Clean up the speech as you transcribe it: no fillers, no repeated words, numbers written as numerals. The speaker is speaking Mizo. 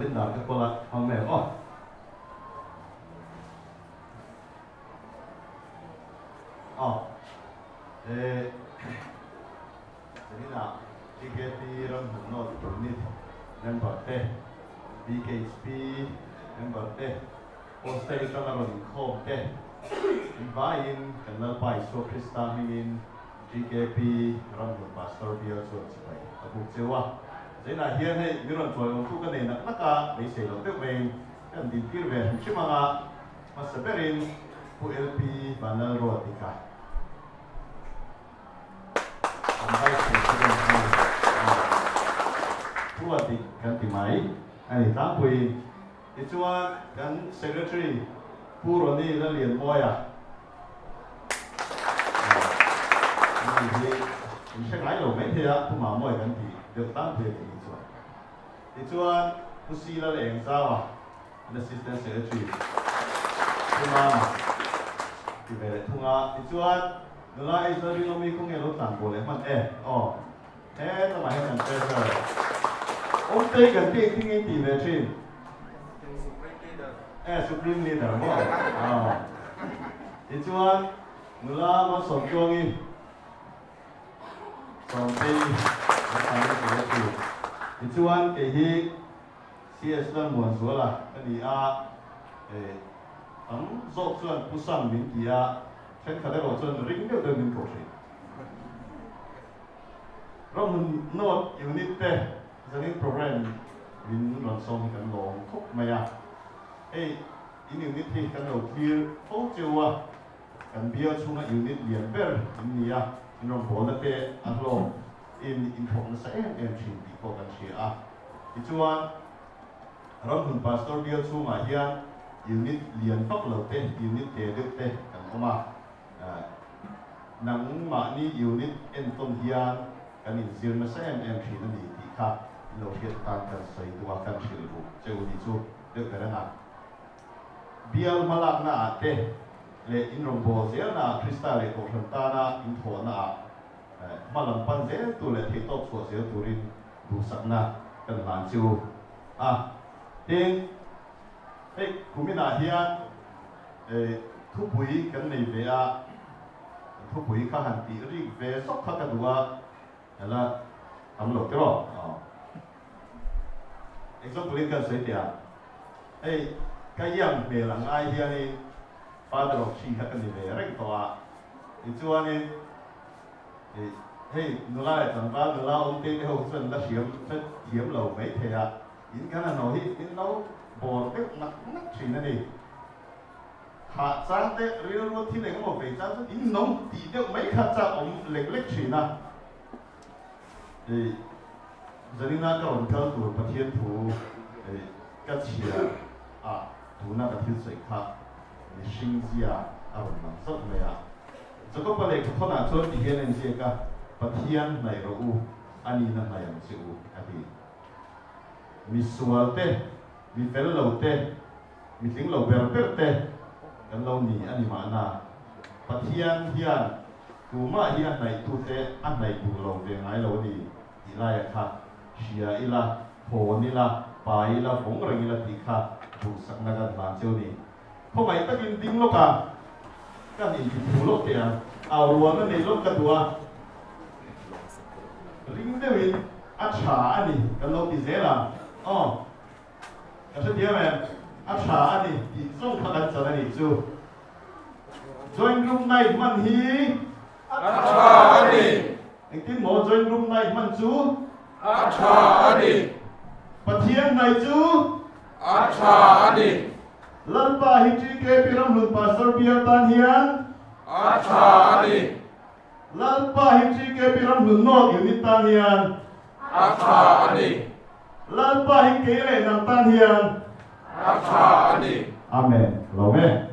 Calendar ka kawl a hmang mai ang aw. Aw eh Zaninah TKP Ramhmun North Unit member te, BKHP member te, Hostel atanga rawn inkhawm te in vaiin kan Lalpa Isua Krista hmingin TKP Ramhmun Pastor Bial chuan chibai a buk cheu a. Zainah hian hei min rawn chawi awmtu ka nei nak nak a, beisei loh deuh maiin kan dintir ve hrim hrim ang a, hmasa berin Pu LP Vanlalruatika kan Vice President hi a Ruatik kan ti mai a ni tlangpuiin. Tichuan kan Secretary Pu Ronnie Lalianmawia ani hi in hre ngai lo mai thei a, Pu Mamawia kan ti deuh tlangpui a tih chuan. Tichuan Pu Sila Lengzaua an Assistant Secretary Pu Mama ti ve leh thung a. Tichuan nula Israel Rinawmi khawnge lo tlan bo leh hman e aw. He lamah hian kan treasurer Awmtei kan tih engtin nge tih ve thin? Supreme Leader. Eh, Supreme Leader maw? Aw. Tichuan nula Malsawmtluangi Sawmtei kan tlan ve a thin. Tichuan kei hi CS Lalmuanzuala ka ni a, eh, tam zawk chuan Pu Sam min ti a, thenkhat erawh chuan ring deuh deuh min ko thin. Ramhmun North Unit te zanin program min rawn sawm hi kan lawm khawp mai a, hei in unit hi kan lo clear fo cheu a, kan bial chhunga unit lian ber in ni a, in rawngbawlna te a hlawm in inthawk nasa em em thin tih pawh kan hria a. Tichuan, Ramhmun Pastor bial chhungah hian unit lian vak lo te, unit te deuh te kan awm a. Nangmahni unit entawn hian kan inzir nasa em em thin a ni tih kha in lo hriat atan kan sawi duh a, kan hrilh ruh che u ni chu deuh ber a na. Bial hmalakna ah te leh in rawngbâwl zelna ah Krista leh Kohhran tana in thawhna ah hma lam pan zel tur leh theihtawp chhuah zel turin duhsakna kan hlan che u a. Tin, hei kuminah hian thupui kan nei ve a, thupui kha han tih rik ve zawk kha ka duh a, ela tam lo tiraw? Aw. Example in kan sawi teh a, hei ka iang hmel ang ai hianin father of three kha ka ni ve reng tawh a, tichuanin hei nula leh tlangval nula awm te te ho chuan la hriam hret thiam lo mai thei a, in kan han ho hi in lo bawr deuh nak nak thin a ni. Hah chang te rilru thil eng emaw vei chang chuan in nawm tih deuh mai kha chak awm lek lek thin a. Zanina ka rawn kal tur Pathian thu ka chhiar a, tuna ka thil sawi kha mihring zia a rawn lang zauh mai a. Jakoba lehkhathawnah chuan ti hian a inziak a, Pathian hnaih rawh u, a nihna hnaih ang che u, a ti. Mi sual te, mi fel lo te, mi tling lo ber ber te kan lo ni a ni mahna. Pathian hian tumah hi a hnaihtute a hnaih duh lo ve ngai lo a ni tih laia kha hria ila, hawn ila, pai ila, vawng reng ila tih kha duhsakna kan hlan cheu ni. Khawngaih takin ding lawk a, kan intiphu lawk teh ang. Au rualna nei lawk ka duh a, ring deuhin a tha a ni kan lo ti zel ang. Aw. Ka hrethiam em? A tha a ni tih zawng kha kan chan a nih chu. Joint group night hman hi A tha a ni. Engtin maw joint group night hman chu? A tha a ni. Pathian hnaih chu? A tha a ni. Lalpa hi TKP Ramhlun Pastor bial tan hian? A tha a ni. Lalpa hi TKP Ramhlun North Unit tan hian? A tha a ni. Lalpa hi kei leh nang tan hian a tha a ni. Amen. Lawm e.